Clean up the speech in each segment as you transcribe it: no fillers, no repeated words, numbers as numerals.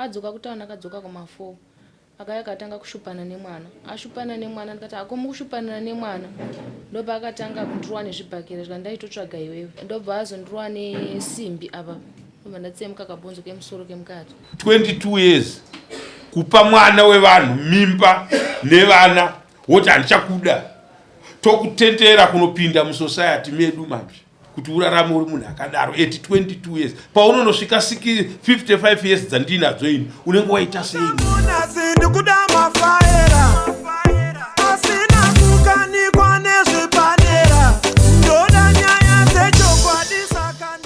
Adzoka kutauni akadzoka kuma4 akauya akatanga kushupana nemwana. Ashupana nemwana ndikati hako mukushupanira nemwana ndobva akatanga kundirova nezvibhakera zvikati ndaitotsvaga iwewe ndobva azondirova nesimbi apa ndobva ndatsemuka kabhonzo kemusoro kemukati. 22 years kupa mwana wevanhu mimba nevana woti handichakuda tokutendera kunopinda musociety medu manje kuti urarame uri munhu akadaro at 22 years paunonosvika 55 years dzandinadzo ini unenge waita sei ndikuda mafaera asina kukanikwa nezvepadera ndoda nyaya dzechokwadi saka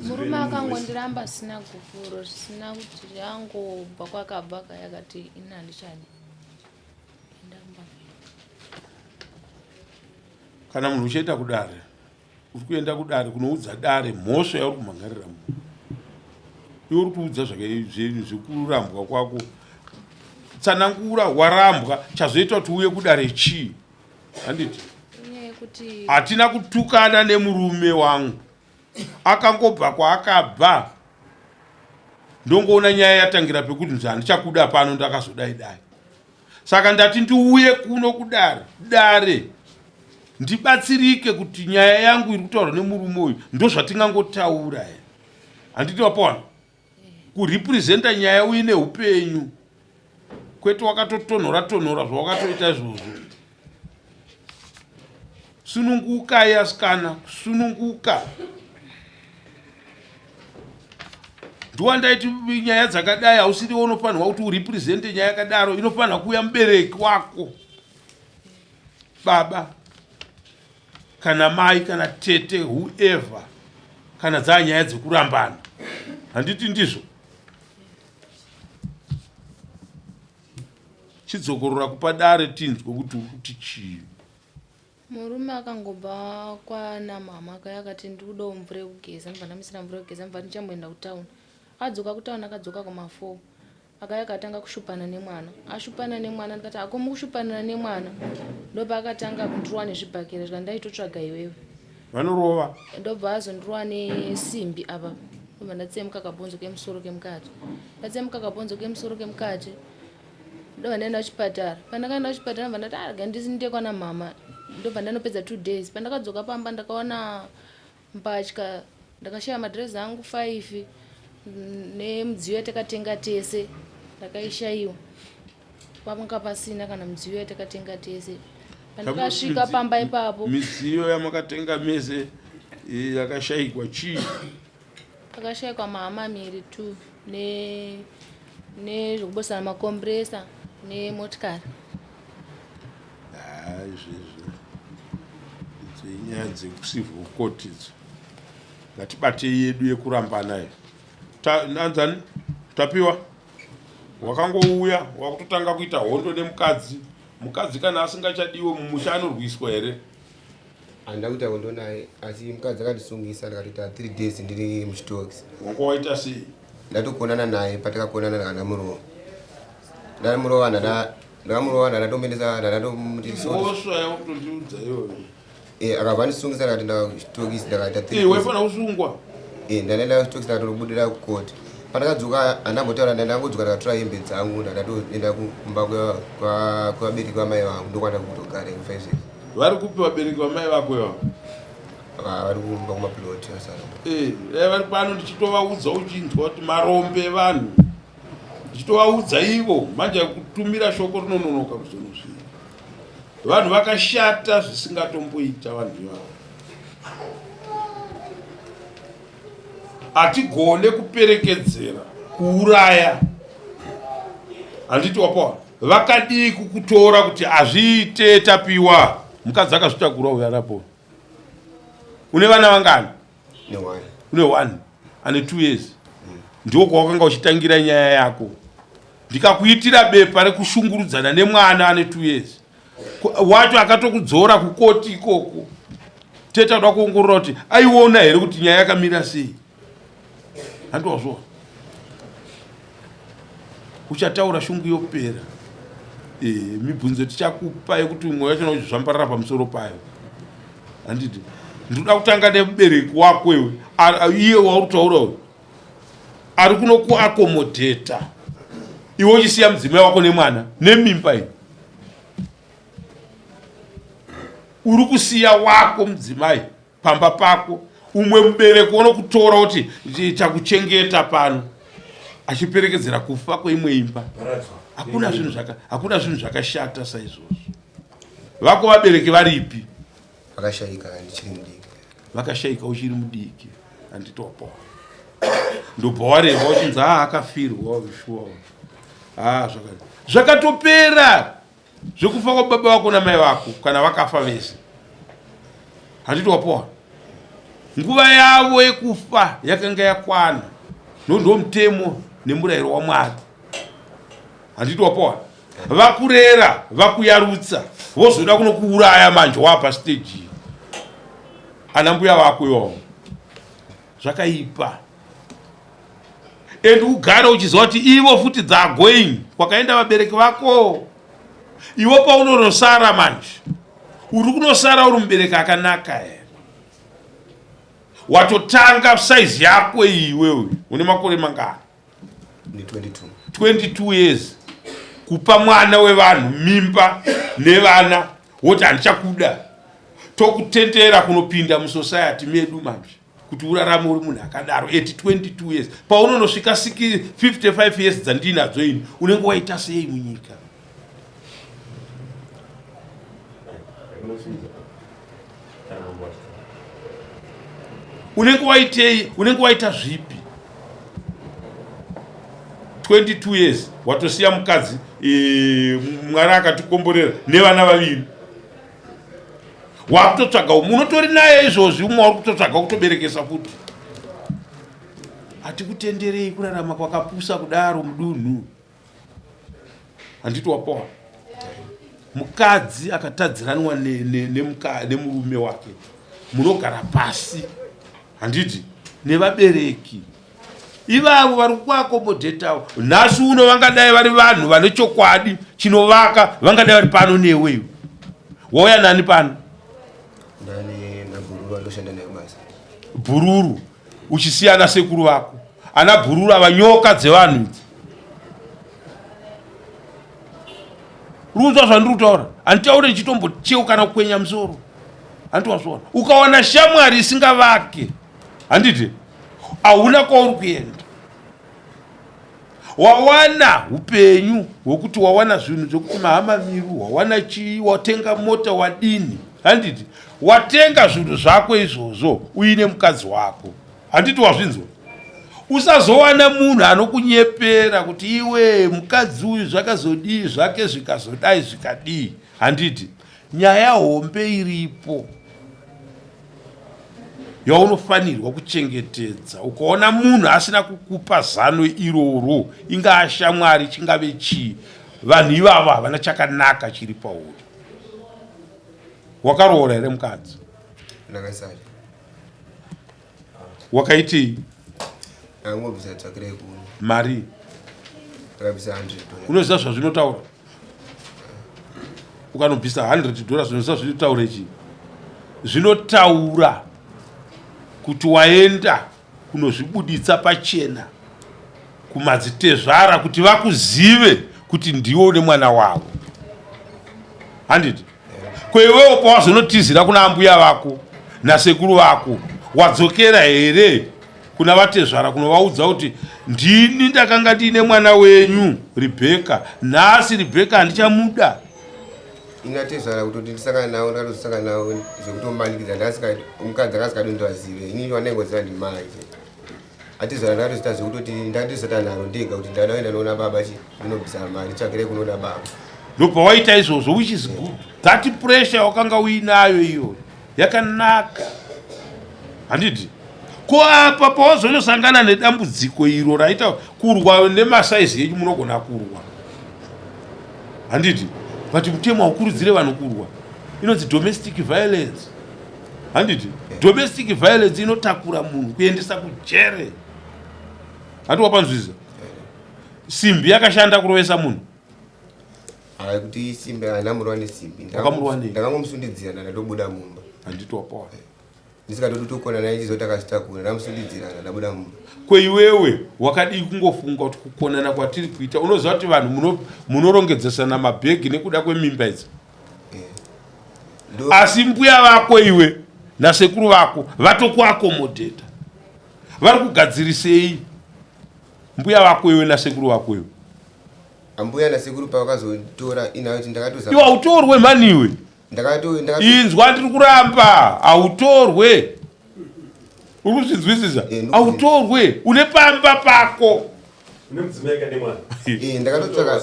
murume akangondiramba zvisina gupuro zvisina kuti angobva kwakabva kaya kati ini handichadi Kana munhu uchienda kudare, uri kuenda kudare kunoudza dare mhosva yauri kumhangarira munhu. Iwe uri kuudza zvekurambwa kwako. Tsanangura warambwa, chazoita kuti uye kudare chii? Handiti? Hatina kutukana nemurume wangu. Akangobva kwaakabva ndongoona nyaya yatangira pekuti nzi handichakuda pano ndakazodai dai saka ndati ndiuye kuno kudare dare ndibatsirike kuti nyaya yangu iri kutaurwa nemurume uyu ndozvatingangotaura here handiti wapowana kurepresenta nyaya uine upenyu kwete wakatotonhora tonhora zvawakatoita izvozvo sunungukai asikana kusununguka ndiwandaiti nyaya dzakadai hausiri unofanirwa kuti urepresente nyaya yakadaro inofanirwa kuuya mubereki wako baba kana mai kana tete whoever kana dzaa nyaya dzekurambana handiti ndizvo Chidzokorora kupa dare tinzwe kuti uri kuti chii. Murume akangobva kwana mama kaya akati ndikudawo mvura yekugeza ndobva ndamisira mvura yekugeza ndobva ndichamboenda kutown. Adzoka kutown akadzoka kuma 4 akauya akatanga kushupana nemwana. Ashupana nemwana ndikati hako mukushupanira nemwana ndopaakatanga kundirova nezvibhakera zvikati ndaitotsvaga iwewe. Vanorova. Ndobva azondirova nesimbi apa ndobva ndatsemuka kabhonzo kemusoro kemukati. Ndatsemuka kabhonzo kemusoro kemukati ndobva ndaenda kuchipatara. Pandakaenda kuchipatara ndobva ndati ah rega ndiende kwana mama ndobva ndanopedza two days. Pandakadzoka pamba ndakawana mbatya ndakashaya madress angu five nemidziyo yatakatenga tese ndakaishaiwa. Panga pasina kana midziyo yatakatenga tese. Pandakasvika pamba ipapo. Midziyo yamakatenga mese eh, yakashaikwa chii? Pakashaikwa mahamamiri two ne nezvekubosana makompresa nemotikari. Ah, izvezvo idzo inyaya dzekucivil court idzo ngatibatei yedu yekurambana iyo anzani tapiwa Wakangouya wakutotanga kuita hondo nemukadzi. Mukadzi kana asingachadiwe mumusha anorwiswa here? Handina kuita hondo naye asi mukadzi akandisungisa ndikatoita 3 days ndiri muchitokisi. Wanga waita sei? Ndatokonana naye patakakonana ndakamurova. Ndamurova ndada ndakamurova ndadatomuendesa ndadatomuti sorry. Mhosva yakutondiudza iyoyo. Eh, akabva andisungisa akati ndakachitokisi ndakaita three Eh, waifanira kusungwa. Eh, ndakaenda kuchitokisi ndakatobudira kukoti. Pandakadzoka handambotaura ndandangodzoka ndakatora hembe dzangu ndakatoenda kumba kwevabereki vamai vangu ndokwanda kutogara kufa izvezvi. Vari kupi vabereki vamai vako ivavo? Vari kumba kumaplot asara. Eh, dai vari pano ndichitovaudza uchinzwa kuti marombe evanhu. Ndichitovaudza ivo manje kutumira shoko rinononoka kuzonosvika. Vanhu vakashata zvisingatomboita vanhu ivavo. Hatigone kuperekedzera kuuraya. Handiti wapawa vakadii kukutora kuti hazviite tapiwa mukadzi akazvitakura uyo arapo. Une vana vangani? Une one ane two years. Ndiko kwawakanga uchitangira nyaya yako. Ndikakuitira bepa rekushungurudzana nemwana ane two years wacho akatokudzora kukoti ikoko tete anoda kuongorora kuti aiona here kuti nyaya yakamira sei handi wazvoona uchataura shungu yopera e, mibvunzo tichakupa yekuti mwoyo wacho uchizvambarara pamusoro payo handiti Ndinoda kutanga nemubereki wako iwe, iye wauri kutaura uyu ari kunokuakomodheta iwe uchisiya mudzimai wako nemwana nemimba iyi. Uri kusiya wako mudzimai pamba pako, umwe mubereki unokutora kuti takuchengeta pano, achiperekedzera kufa kweimwe imba. Hakuna zvinhu zvaka hakuna zvinhu zvakashata saizvozvo. Vako vabereki varipi? Vakashaika ndichiri mudiki. Vakashaika uchiri mudiki, handitopo. Ndobva wareva uchinzi haa akafirwa shuwa. Haa zvakatopera zvekufa kwababa vako namai vako kana vakafa vese. Handiti wapowa? Nguva yavo yekufa yakanga yakwana. Ndo mutemo nemurayiro waMwari. Handiti wapowa? Vakurera, vakuyarutsa, vozoda kunokuuraya manje wapa stage. Ana mbuya vako iwawo. Zvakaipa. And ugare uchiziva kuti ivo futi they are going kwakaenda vabereki vako. Iwe paunonosara manje, uri kunosara uri mubereki akanaka here? Watotanga size yako iwe une makore mangani? 22. 22 years kupa mwana wevanhu mimba nevana woti handichakuda, tokutendera kunopinda musociety medu manje kuti urarame uri munhu akadaro at 22 years. Paunonosvika 55 years dzandinadzo ini, unenge waita sei munyika? Unenge waitei? Unenge waita zvipi? 22 years watosiya mukadzi, Mwari akatikomborera nevana vaviri, wakutotsvaga umwe unotori naye izvozvi, umwe wari kutotsvaga kutoberekesa futi. Hatikutenderei kurarama kwakapusa kudaro mudunhu. Handiti wapowa? Mukadzi akatadziranwa nemurume wake, munogara pasi, handiti, nevabereki ivavo vari kuakomodhetawo nhasi uno vangadai vari vanhu vane chokwadi chinovaka, vangadai vari pano newe. Iwe wauya nani pano? Ndane nabhururu andoshanda naye basa. Bhururu, uchisiya ana sekuru vako. Ana bhururu ava nyoka dzevanhu idzi. Runzwa zvandiri kutaura, handitaure ndichitombocheuka kana kukwenya musoro. Handiti wazviona? Ukawana shamwari isingavake, handiti hauna kwauri kuenda. Wawana upenyu hwekuti wawana zvinhu zvekuti mahama miru, wawana chii, watenga mota, wadini, handiti watenga zvinhu zvako izvozvo uine mukadzi wako, handiti wazvinzwa? Usazowana munhu anokunyepera kuti iwe mukadzi uyu zvakazodii zvake zvikazodai zvikadii, handiti nyaya hombe iripo yaunofanirwa kuchengetedza. Ukaona munhu asina kukupa zano iroro, ingaa shamwari, chingave chii, vanhu ivavo havana chakanaka chiri pauri. Wakaroora here mukadzi? Ndakasara. Wakaitei? Ndakangobvisa tsvakirai kuno. Mari? Ndakabvisa $100. Unoziva zvazvinotaura? Ukanobvisa $100, unoziva zvinotaura ichi? Zvinotaura kuti waenda kunozvibuditsa pachena kumadzitezvara kuti vakuzive kuti ndiwe une mwana wavo, handiti? Ko iwewo pawazonotizira kuna ambuya vako nasekuru vako, wadzokera here kuna vatezvara kunovaudza kuti ndini ndakanga ndiine mwana wenyu Rebheka, nhasi Rebheka handichamuda? Inatezvara kutoti ndisangana navo, ndakatozosangana navo zvekutomanikidza. Mukadzi akasikadi ndivazive, inini wandaingoziva ndimai chete. Atezvara ndakatozoita zvekutoti ndakatozoita nharo ndega kuti ndadaenda noona baba chi ndinobvisa mari tsvakirai kunoona baba. Ndobva waita izvozvo, which is good. That pressure wakanga uinayo iyoyo yakanaka, handiti? Ko apa pawazonosangana nedambudziko iro raita kurwa nemasaizi enyu, munogona kurwa, handiti? But mutemo haukurudzire vanhu kurwa. Inonzi domestic violence, handiti? Domestic violence inotakura munhu kuendesa kujere, handi? Wapanzwisa? Simbi yakashanda kurovesa munhu? Hayi, kuti simbi handamurova nesimbi. Wakamurova nei? Ndakangomusundidzira, ndatobuda mumba. Handiti wapowa? Ndisingatodi kutokona naye chizoti akazvitakura ndamusundidzirana ndabuda mumba. Ko iwewe wakadii kungofunga kuti kukonana kwatiri kuita unoziva kuti vanhu munorongedzesana mabhegi nekuda kwemimba idzi eh. Asi mbuya vako iwe nasekuru vako vatokuakomodheta vari kugadzirisei mbuya vako iwe nasekuru vako iwe? Ambuya nasekuru pavakazotora inauti ndakatoza. Iwe hautorwe mhani iwe. Inzwa ndiri kuramba hautorwe. Uri kuzvinzwisisa? Eh, Hautorwe une pamba pako. Une mudzimai kane mwana. Eh, ndakatotsvaga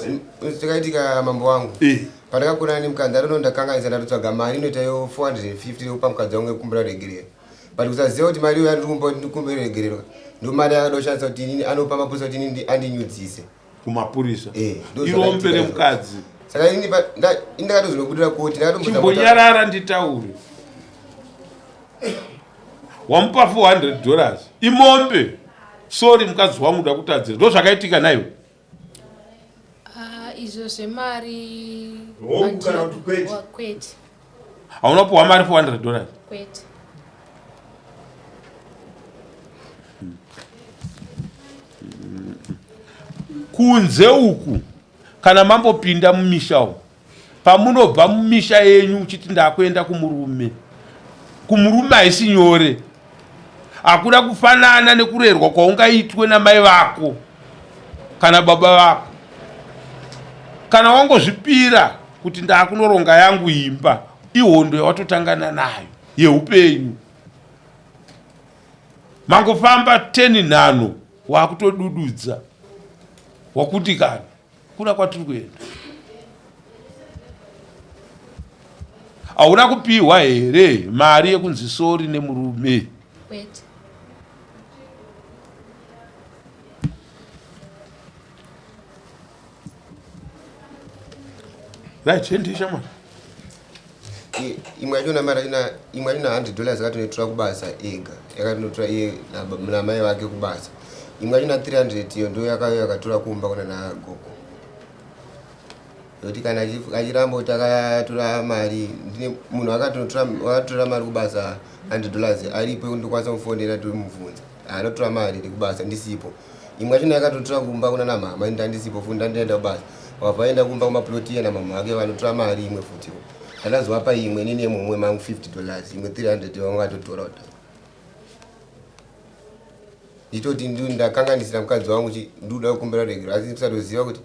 chakaitika mambo wangu. Eh. Pandakakonana nemukadzi ndatono ndakanganisa ndatotsvaga mari inoita yo 450 yekupa mukadzi wangu yekukumbira ruregerero. But kusaziva kuti mari iyo yandiri ndikumbira ruregerero ndo mari yakada kushandisa kuti inini anopa mapurisa kuti inini andinyudzise. Kumapurisa. Eh, ndo Irombe zvakaitika remukadzi. Saka ini ini ndakatozonobudira koti ndakatombozama Chimbonyarara nditaure. Wamupa 400 dollars. Imombe. Sorry mukadzi wangu ndakutadzira. Ndo zvakaitika naiwe. Ah, izvo zvemari Hongu kana kuti kwete? Kwete. Hauna kupiwa mari 400 dollars? Kwete. Kunze uku kana mambopinda mumisha umu, pamunobva mumisha yenyu uchiti ndakuenda kumurume, kumurume haisi nyore. Hakuna kufanana nekurerwa kwaungaitwe namai vako kana baba vako. Kana wangozvipira kuti ndakunoronga yangu imba, ihondo yawatotangana nayo yeupenyu. Mangofamba 10 nhano wakutodududza wakundikana kuna kwatiri kuenda. Hauna kupiwa here mari yekunzi sori nemurume? Kwete. Right, ende shamwari. Imwe yachona mari yachona, imwe yachona 100 dollars akatonotora kubasa ega, yakatonotora iye namai vake kubasa. Imwe yachona 300 iyo ndo yakatora kumba kuna nagogo. Yokuti kana achiramba kuti akatora mari, ndine munhu akatora mari kubasa 100 dollars aripo ndokwanisa kufonera tomubvunza. Anotora mari kubasa ndisipo. Imwe yachona yakatotora kumba kuna namama, ndandisipo futi ndandienda kubasa. Wabva aenda kumba kumaplot iye namama vake vanotora mari imwe futi. Ndakazovapa imwe inini yemumwe mangu 50 dollars, imwe 300 vamwe vatotora kudai. Nditoti ndakanganisira mukadzi wangu chi ndikuda kukumbira ruregerero, asi ndisatoziva kuti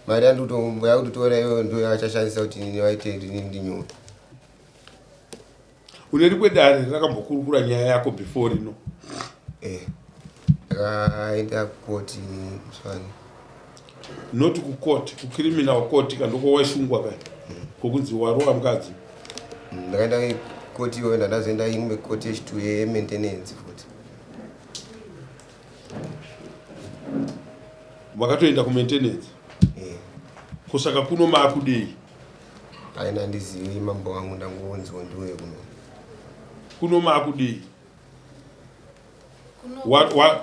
mari yakutotora iyoyo ndo yaachashandisa kuti inini vaite inini ndinyore. Une rimwe dare rakambokurukura nyaya yako before rino? Ndakaenda kukoti muswani. Not kukoti, kucriminal court ka ndoko waisungwa ka kokunzi warova mukadzi. Ndakaenda kukoti iyoyo, ndandazoenda imwe koti yechitu yemaintenance futi. Makatoenda kumaintenance? Kusaka kuno maakudei? Aina handizivi mambo wangu, ndangonzwa ndiuye kuno. Kuno maakudei?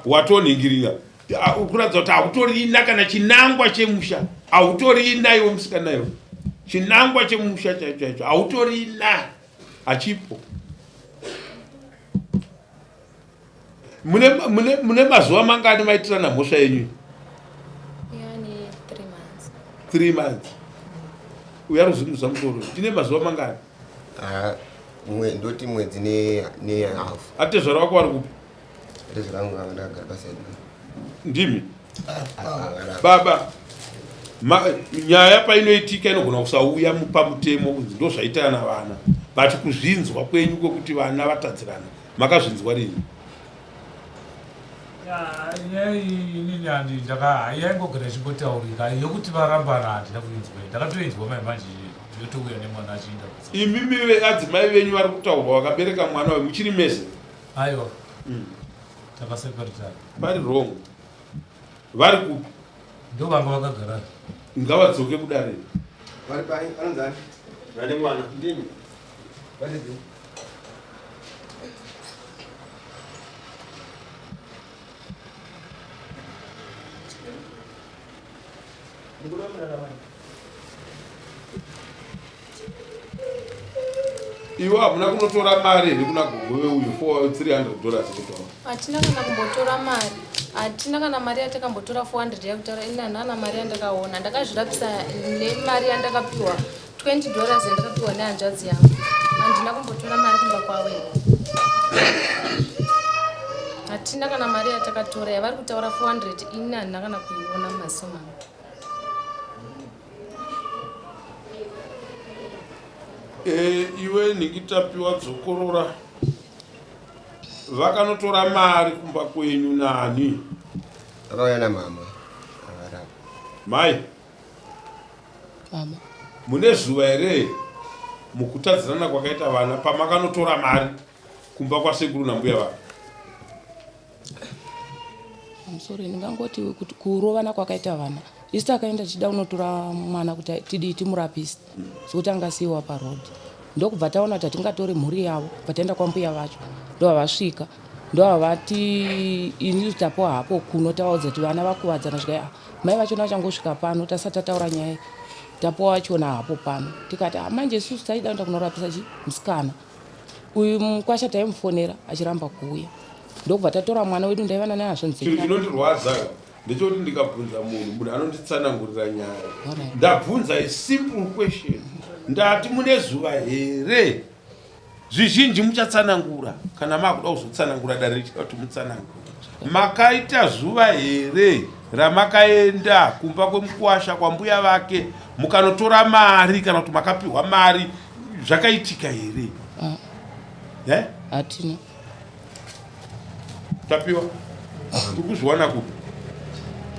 Watonhingirira. Kuratidza kuti hautorina kana chinangwa chemusha. Hautorina iwe musikana iwe. Chinangwa chemusha chaicho chaicho hautorina. Hachipo. Mune mazuva mangani maitirana mhosva yenyu? Yani 3 months. 3 months. Uya ruzunguza musoro. Tine mazuva mangani? Ndoti mwedzi ne half. Atezvara wako vari kupi? Atezvara wangu ava ndakagara paside. Ndimi? Baba, nyaya painoitika inogona kusauya pamutemo kunzi ndozvaitana vana. But kuzvinzwa kwenyu kwekuti vana vatadzirana, makazvinzwa rini? Nyaya iyi inini handi yaingogara ichingotaurika yokuti varambana handina kuinzwa. Ndakatoinzwa mai manje yotouya nemwana achienda kusa. Imimi adzimai venyu vari kutaurwa vakabereka mwana uyu muchiri mese? Aiwa. Takaseparatana. Vari wrong. Vari kupi? Ndo vanga vakagara. Ngavadzoke kudare. Vari pai? Anonzi ani? Vane mwana. Ndini. Vari Iwe hamuna kunotora mari here kuna gogo veuyu $300 kutaura? Hatina kana kumbotora mari, hatina kana mari yatakambotora 400 yakutaura ini hanana mari yandakaona. Ndakazvirapisa nemari yandakapiwa $20 yandakapiwa nehanzvadzi yangu. Handina kumbotora mari kumba kwavo. Hatina kana mari yatakatora yavari kutaura 400 ini handina kana kuiona mumaziso mangu. E, iwe ningitapiwa dzokorora vakanotora mari kumba kwenyu nani? Vakauya namama avarapa. Mai mama, mune zuva here mukutadzirana kwakaita vana pamakanotora mari kumba kwasekuru nambuya vavo? Pamusoro, ndingangoti kuti kurovana kwakaita vana, isu takaenda tichida kunotora mwana kuti tidii timurapise, sekuti angasiyiwa paroad. Ndokubva taona kuti hatingatori mhuri yavo, bva taenda kwambuya vacho. Ndobva vasvika, ndobva vati ini tapiwa hapo kuno, tavaudza kuti vana vakuvadzana. Svika mai vachona vachangosvika pano, tasati tataura nyaya, tapiwa vachona hapo pano. Tikati ah, manje isusu taida kuenda kunorapisa chi musikana uyu. Mukwasha taimufonera achiramba kuuya, ndokubva tatora mwana wedu. Ndaivana nehanzvadzi. Chinhu chinondirwadza ndechekuti ndikabvunza munhu, munhu anonditsanangurira nyaya. Ndabvunza a simple question, ndati mune zuva here? Zvizhinji muchatsanangura kana makuda kuzotsanangura, dare richida kuti mutsanangure. Makaita zuva here ramakaenda kumba kwemukwasha kwambuya vake mukanotora mari, kana kuti makapiwa mari? Zvakaitika here? Eh? Hatina. Tapiwa, uri kuzviwana kupi?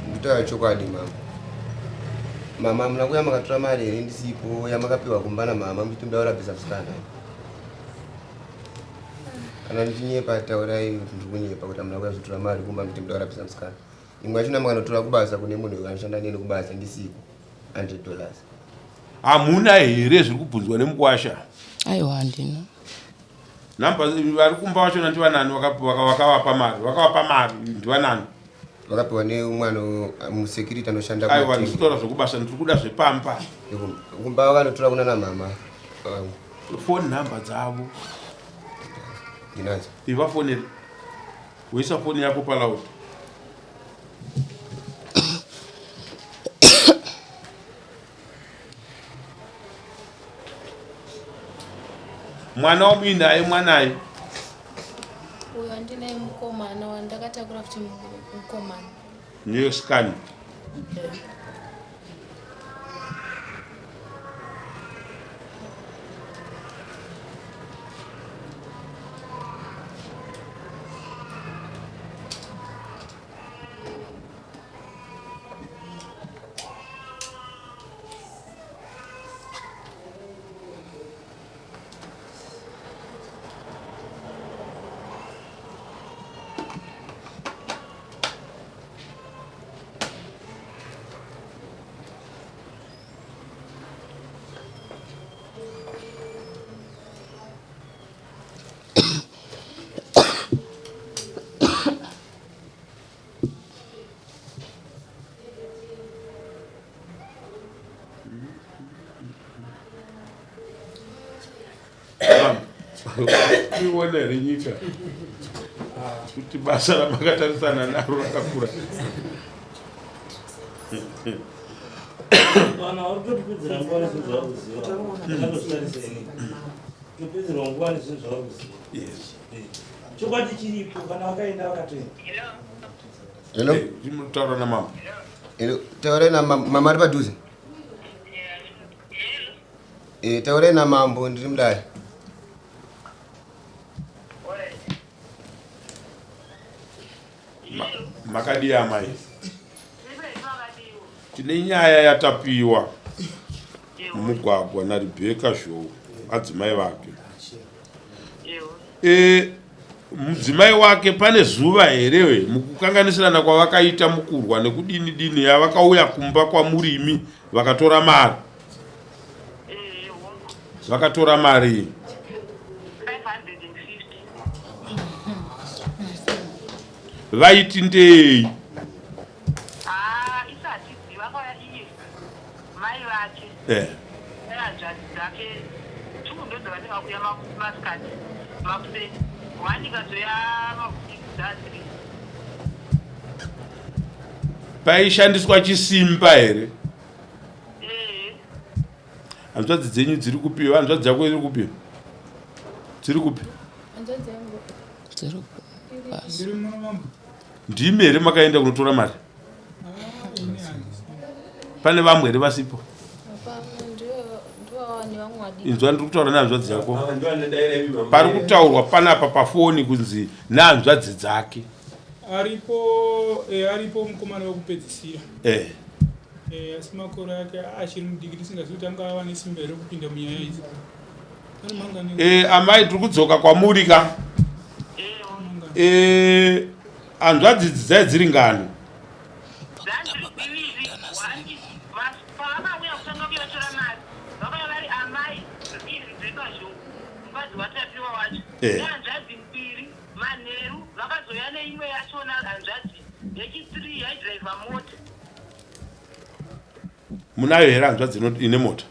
Ndikutaura chokwadi mama. Mama, muna kuya makatora mari here ndisipo yamakapiwa kumba namama muchiti muda kurapisa musikana? Kana ndichinyepa taurai kuti ndiri kunyepa, kuti hamuna kuya kuzotora mari kumba muchiti muda kurapisa musikana. Imwe yachona makanotora kubasa kune munhu anoshanda neni kubasa ndisipo, $100. Hamuna here zviri kubvunzwa nemukwasha? Aiwa, handina. Namba vari kumba vachona ndivanani? Vakavapa mari, vakavapa mari ndivanani? Vakapiwa nemwana musecurity anoshanda. Aiwa, ndikutaura zvekubasa, ndiri kuda zvepamba. Kumba vakanotora kuna namama vangu. Phone number dzavo? Ndinadzo. Ivafonere, woisa foni yako paloud. Mwana wamuinaye, mwanaye? Uyo andinaye mukomana wandakatakura futi, mukomana. Neyosikani. Iona here nyika kuti basa ramakatarisana naro rakakura? Vana vari kutopedzera nguva nezvinhu zvavari kuziva. Ndakatozvitarisa ini, kutopedzerwa nguva nezvinhu zvavari kuziva. Chokwadi chiripo, kana vakaenda vakatoenda. Hello. Taura namama. Hello, taurai namama. Mama ari padhuze. Eh, taurai namambo, ndiri mudare. Makadii amai? Tine nyaya yatapiwa mumugwagwa naRebheka Zhou, adzimai vake. Mudzimai wake, pane zuva here mukukanganisirana kwavakaita, mukurwa nekudini dini, yavakauya kumba kwamurimi vakatora mari? Vakatora mari vaiti ndei? Ah, isati vakauya iye mai vake nehanzvadzi dzake two ndo. Vakapedza vanenge vakuya masikati makuseni. One ikazoya makuseni. Paishandiswa chisimba here? Hanzvadzi dzenyu dziri kupi? Hanzvadzi yako iri kupi? Dziri kupi? Hanzvadzi yangu dziri basa. Ndimi here makaenda kunotora mari? Pane vamwe here vasipo? Inzwa ndiri kutaura nehanzvadzi yako. Pari kutaurwa panapa pafoni kunzi nehanzvadzi dzake. Aripo eh, aripo mukomana wekupedzisira. Eh. Eh, asi makore ake achiri mudiki tisingazivi kuti anga ava nesimba here kupinda munyaya idzi. Eh, amai tiri kudzoka kwamuri ka. Eh, hanzvadzi idzi dzai dziri ngani? Eh. Manheru vakazouya neimwe yachona hanzvadzi yechithree yaidriver mota. Munayo here hanzvadzi ine mota?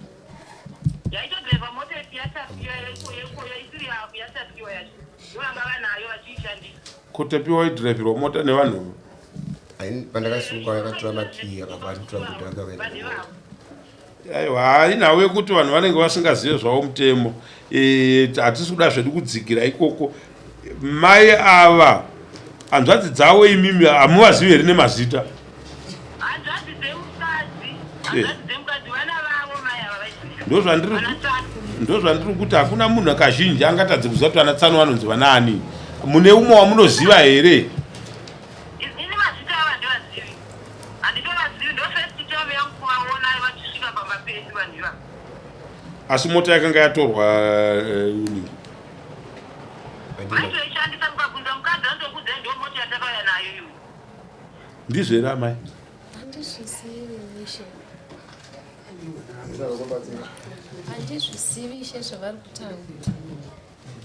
Yaitodriver mota yaTapiwa yaisiri yaTapiwa yacho ndovanga vanayo vachiishandisa. Ko Tapiwa waidriverwa mota nevanhu? Pandakasungwa akatora makiyi akabva atotora bhuti wake akaenda kumota. Aiwa, hayi nhau yekuti vanhu vanenge vasingazive zvavo mutemo. Eh, hatisi kuda zvedu kudzikira ikoko. Mai ava hanzvadzi dzavo imimi hamuvazivi here nemazita? Hanzvadzi dzemukadzi, eh. hanzvadzi dzemukadzi vana vavo mai ava vaizvira. Ndozvandiri ndozvandiri kuti hakuna munhu kazhinji angatadze kuziva kuti vana tsano vanonzi vanaani. Mune umwe wamunoziva here? Ini mazita ava handivazivi. Handitovazivi ndo first time yangu kuvaona vachisvika pamba pedu vanhu ivava. Asi mota yakanga yatorwa eh, Vaitoishandisa mukabvunza mukadzi anotokuudzai ndo mota yatakauya nayo iyoyo. Ndizvo here amai? Handizvizivi ishe. Handizvizivi ishe zvavari kutaura.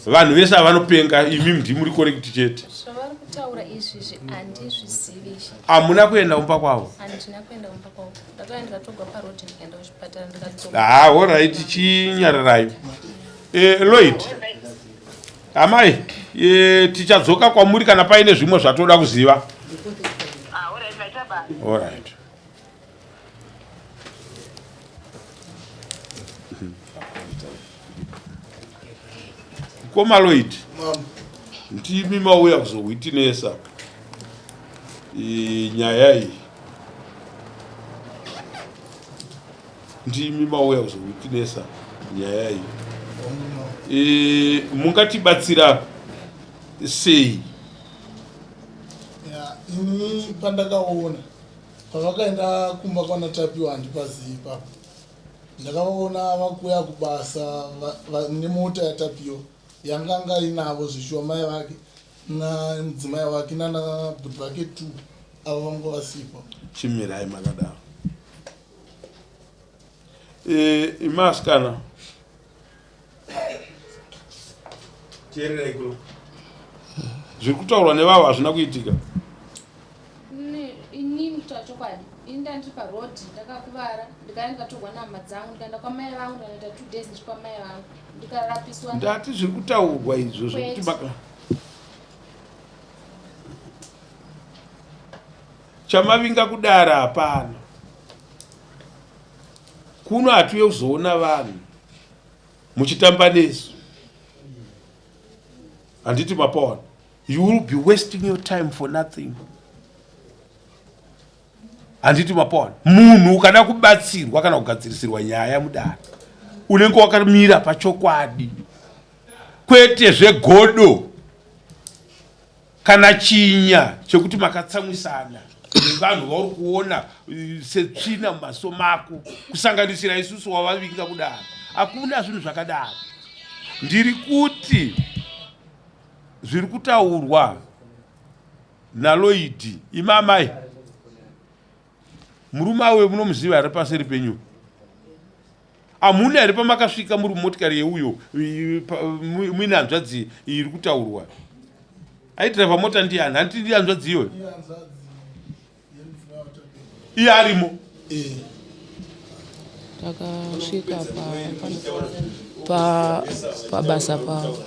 Vanhu vese ava vanopenga imi ndimi muri correct chete. Zvavari kutaura izvizvi handizvizivi ishe. Hamuna kuenda kumba kwavo? Handina kuenda kumba kwavo. Ndakauya ndikatogwa paroad ndikaenda kuchipatara ndikadzoka. Ah, alright chinyararai. Eh, Lloyd. Amai, eh, tichadzoka kwamuri kana paine zvimwe zvatoda kuziva. Ah, alright, maita basa. Alright. Mkoma Lloyd, ndimi mauya kuzowitinesa nyaya iyi. Ndimi mauya kuzowitinesa nyaya iyi. E, mungatibatsira sei? Ya, ini pandakaona pavakaenda kumba kwana Tapiwa handipazivi ipapo. Ndakavaona vakuya kubasa nemota yaTapiwa yanga anga inavo zveshuwa mai vake namudzimai wake nana bhuti vake two avo vanga vasipo. Chimirai makadaro. E, imi asikana. Teererai kuno. Zviri kutaurwa nevavo hazvina kuitika. Inini kutaura chokwadi, ini ndandiri paroad ndakakuvara ndikaya ndikatorwa nehama dzangu ndikaenda kwamai vangu ndikanoita two days ndiri kwamai vangu ndikarapiswa. Ndati zviri kutaurwa izvo zvekuti maka chamavinga kudara hapana. Kuno hatiuye kuzoona vanhu muchitamba nesu. Handiti mapaona. You will be wasting your time for nothing. Handiti mapaona. Munhu ukada kubatsirwa kana kugadzirisirwa nyaya mudare unenge wakamira pachokwadi kwete zvegodo kana chinya chekuti makatsamwisana nevanhu vauri kuona eh, setsvina mumaso mako kusanganisira isusu wavavinga kudaro hakuna zvinhu zvakadaro ndiri kuti zviri kutaurwa naloidi imi amai murume awe munomuziva here paseri penyu Hamuna here pamakasvika muri mumotikari yeuyo muine hanzvadzi iri kutaurwa? Aidriver mota ndiyani? Handiti ndiye hanzvadzi iyoyo? Iye arimo. Takasvika pa Pabasa pavo.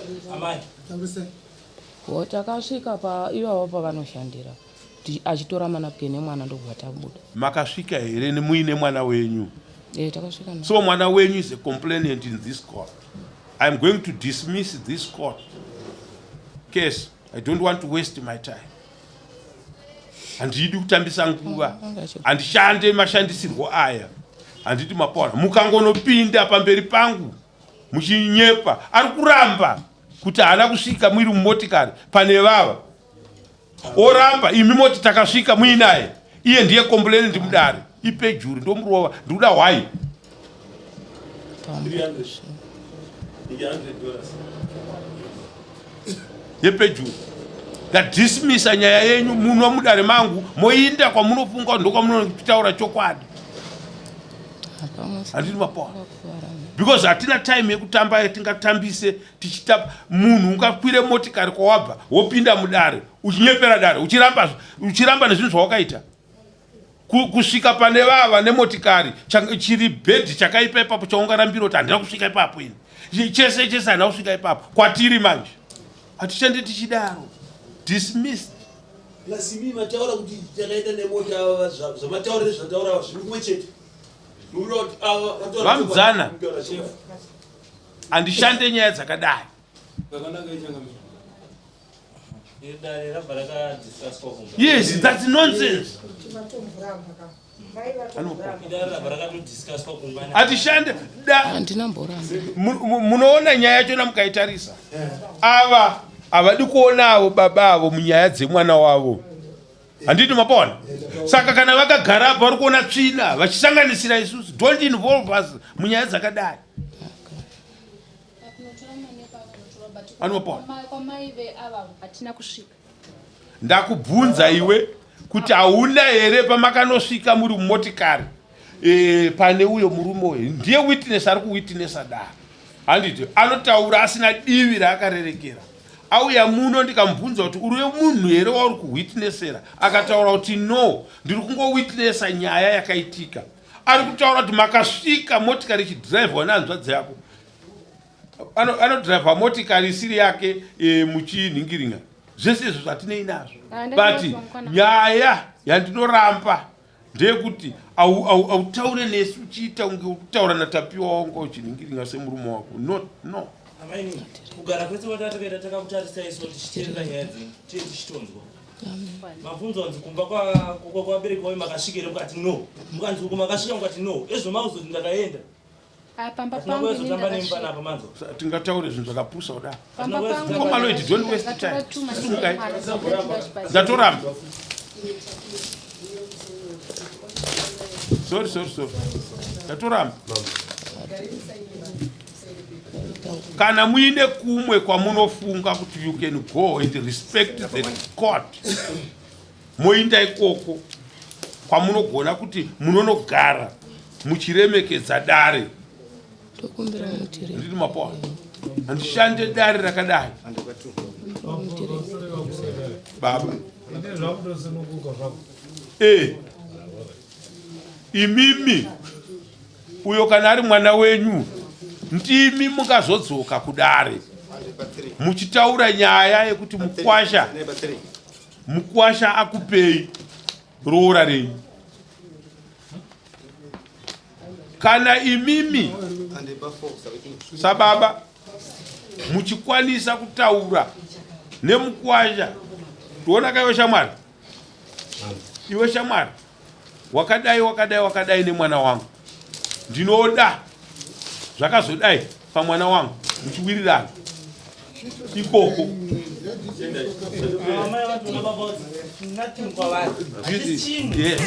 Ho takasvika pa ivavo pavanoshandira achitora manapukeni emwana ndokubva tabuda. Makasvika here muine mwana wenyu? Eh, takasvika naye. So mwana wenyu is a complainant in this court. I'm going to dismiss this court case. I don't want to waste my time. Handidi kutambisa nguva. Handishande mashandisirwo aya. Handiti mapona. Mukangonopinda pamberi pangu muchinyepa ari kuramba kuti haana kusvika muiri mumotikari pane vava oramba imi moti takasvika muinaye iye ndiye complainant mudare ipejuri ndomurova ndikuda hwai yepejuri ndadismisa nyaya yenyu muno mudare mangu moinda kwamunofunga ndokwamunotaura chokwadi handiti mapona because hatina time yekutamba yatingatambise tichitamba munhu ungakwire motikari kwawabva wopinda mudare uchinyepera dare uchiramba uchiramba nezvinhu zvawakaita kusvika pane vava nemotikari chiri bhedhi chakaipa ipapo chaungarambira kuti handina kusvika ipapo ini chese chese handina kusvika ipapo kwatiri manje hatichande tichidaro dismissed Plus imi mataura kuti takaenda nemota ava zvamataura nezvataura ava zviri kumwe chete. Vamudzana handishande nyaya dzakadai. Yes, that's nonsense. Hatishande munoona nyaya yachona mukaitarisa ava havadi kuona avo baba avo munyaya dzemwana wavo handiti mapona saka kana vakagara apa vari kuona tsvina vachisanganisira isusu don't involve us munyaya dzakadai anopona Ndakubvunza iwe kuti hauna here pamakanosvika muri mumotikari e, pane uyo murume uyo ndiye witness ari kuwitnessa dare handiti anotaura asina divi raakarerekera auya muno ndikamubvunza kuti uri munhu here wauri kuwitnessera akataura kuti no ndiri kungowitnessa nyaya yakaitika ari kutaura kuti makasvika motikari ichidhiraivhwa nehanzvadzi yako anodhiraivha motikari isiri yake e, muchinhingiringa zvese izvo zvatinei nazvo ah, but nyaya yandinoramba ndeyekuti autaure nesu uchiita kunge uri kutaura natapiwa wanga uchinhingiringa semurume wako no no Amaini, kugara kwese kwatakaita takakutarisai so tichiteerera nyaya dzenyu tiye tichitonzwa mabvunzo anzi kumba kwabereki wayo makasvika here mukati no mukanzi uko makasvika mukati no ezvo makuzoti ndakaenda Ah, pamba pangu ini ndakasvika. Tingataure zvinhu zvakapusa kudaro. Mukoma Lloyd, don't waste time. Simukai. Ndatoramba. Sorry, sorry, sorry. Ndatoramba. Kana muine kumwe kwamunofunga kuti you can go and respect the court. Moinda ikoko kwamunogona kuti munonogara muchiremekedza dare. Ndiri mapoa. Handishande dare rakadai. Baba. Eh. Imimi uyo kana ari mwana wenyu ndimi mungazodzoka kudare muchitaura nyaya yekuti mukwasha Mukwasha akupei roora renyu. Kana imimi sababa muchikwanisa kutaura nemukwasha, toona ka iwe shamwari, iwe shamwari wakadai wakadai wakadai nemwana wangu, ndinoda zvakazodai pamwana wangu muchiwirirana ikoko. Yeah.